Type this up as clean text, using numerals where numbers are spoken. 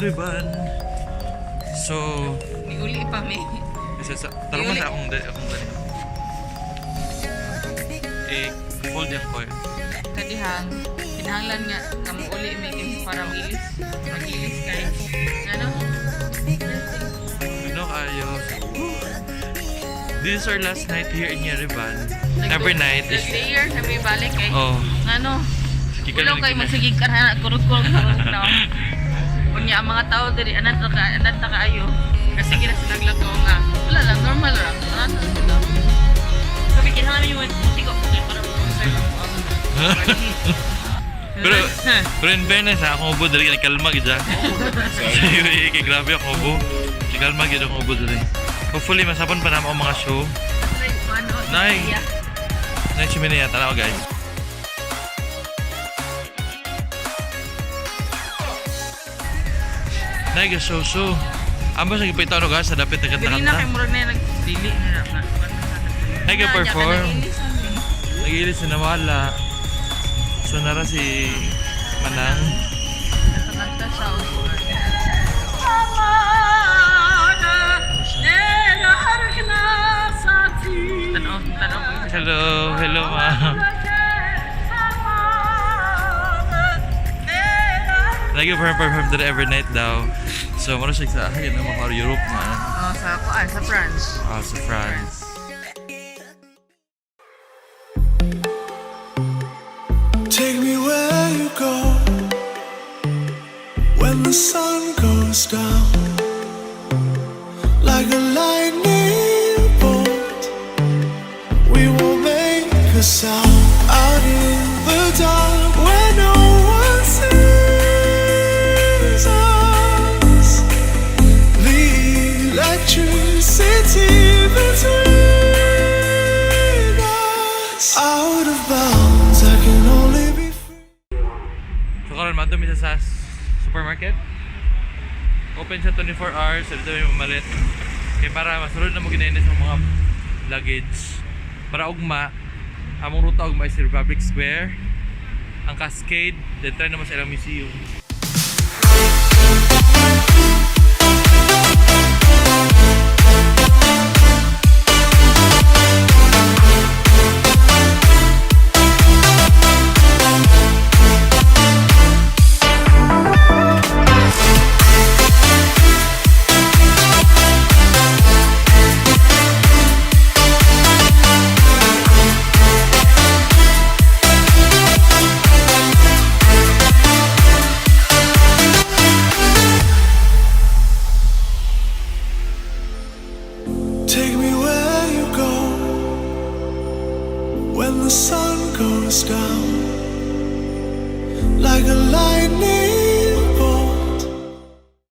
Yerevan. So, Niuli pa mi. Isa sa tarong mo sa akong dali. Eh, fold yan ko eh. Kadihang kinahanglan nga nga muuli mi kay para magilis. Magilis kay ano? Ano kayo? This is our last night here in Yerevan. Every night is Layer na may balik kay. Oh, Ano? gikan Ulo kay magsige ka kurog-kurog kurog na. Unya ang mga tao diri anat na kaayo. Kasi kina sila naglakaw nga. Wala lang, normal lang. Ano na sila. Sabi kinahanglan yung tiko kay para mo-conserve ang Pero in fairness ha, akong ubo dali kay kalma gid ah. Kay grabe ako ubo. Kay kalma gid akong ubo dali. Hopefully masapon pa namo ang mga show. Nay. Nay chimenea tanaw, guys. Nay ga show show. Amo sa gipita no guys sa dapit Dili na kay nagkanta-kanta. murag na nagdili na na. Nay ga perform. Nagilis na nawala. So nara si Manang. Nakakanta siya og Tanaw, tanaw. Hello, hello ma'am. Lagi perform dere every night daw. So mura siya sa ayun na mga Europe man. Oh, sa kuan, sa France. Ah, sa France. Take me where you go when the sun goes down, like a lightning bolt. We won't make a sound out in the dark where no one sees us. The electricity between us, out of bounds. I can only be free. So karon madto mi sa supermarket. Open siya 24 hours, so dito may mamalit. Kay para masulod na mo ginainis ang mga luggage. Para ugma, among ruta ugma is Republic Square, ang Cascade, then try naman sa ilang museum. Take me where you go when the sun goes down, like a